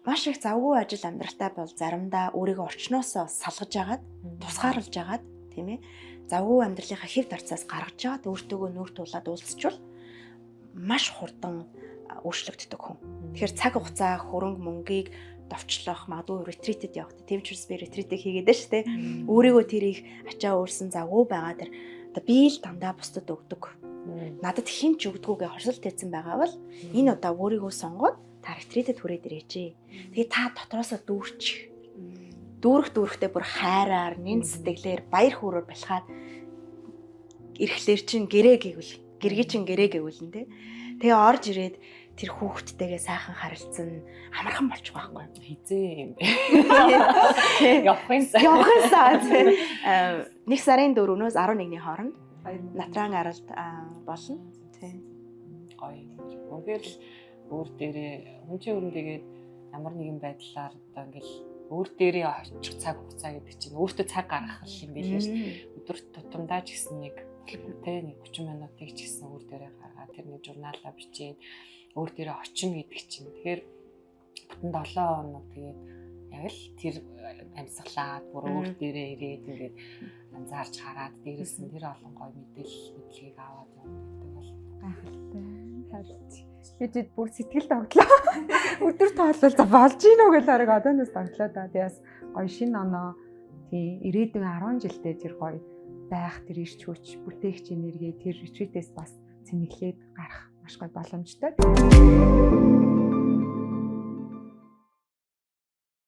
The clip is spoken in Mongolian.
Маш их завгүй ажил амьдралтай бол заримдаа өөрийгөө орчноосоо салгаж агаад, тусгаарлаж агаад, тийм ээ, завгүй амьдралынхаа хэв дарцаас гаргаж агаад өөртөөгөө нүүр тулаад уулзчвал маш хурдан өөрчлөгддөг хүн. Тэгэхээр цаг хугацаа, хөрөнгө мөнгийг довчлох, магадгүй retreat эд явах. Тийм ч би retreat ийг хийгээд шүү дээ. Өөрийгөө тэр их ачаа өөрсөн завгүй байгаа тэр одоо би л дандаа бусдад өгдөг. Надад хэн ч өгдөггүйгээ хорсол тээцэн байгаа бол энэ удаа өөрийгөө сонгоод та retreat эд хүрээд ирээч. Тэгээ та дотроосоо дүүрч. Дүүрэх дүүрэхтэй бүр хайраар, нэн сэтгэлээр, баяр хөөрөөр бэлхаад ирэхлээр чин гэрээ гэвэл гэргий чин гэрээ гэвэл нэ. Тэгээ орж ирээд тэр хүүхдтэйгээ сайхан харилцсан, амархан болчих байхгүй. Хизээ юм бэ? Явахын сар. Явахын сар. 1 сарын 4-өөс 11-ний хооронд Натран аралд болно. Тийм. Гоё. Үнэхээр л өөр дээрээ хүн чинь өрн тэгээд ямар нэгэн байдлаар одоо ингээл өөр дээрээ очих цаг хугацаа гэдэг чинь өөртөө цаг гаргах юм билээ шүү дээ. Өдөр тутамдаа ч гэсэн нэг тэ нэг 30 минутыг ч гэсэн өөр дээрээ гаргаад, тэр нэг журналаа бичээд өөр дээрээ очино гэдэг чинь тэгэхээр бүтэн 7 хоног тэгээд яг л тэр амьсгалаад бүр өөр дээрээ ирээд ингээд анзаарч хараад, дээрээс нь тэр олон гоё мэдээлэл мэдлэгийг аваад явна гэдэг бол гайхалтай. Харин би ч бүр сэтгэл догтлоо. Өдөр тоолол за болж гин үү гэж арга одооноос догтлоо да. Тэгээс гоё шинэ оноо, тий, ирээдүйн 10 жилдээ тэр гоё байх тэр ирч хүч, бүтээгч энерги тэр retreat ээс бас цэнэглээд гарах маш гоё боломжтой.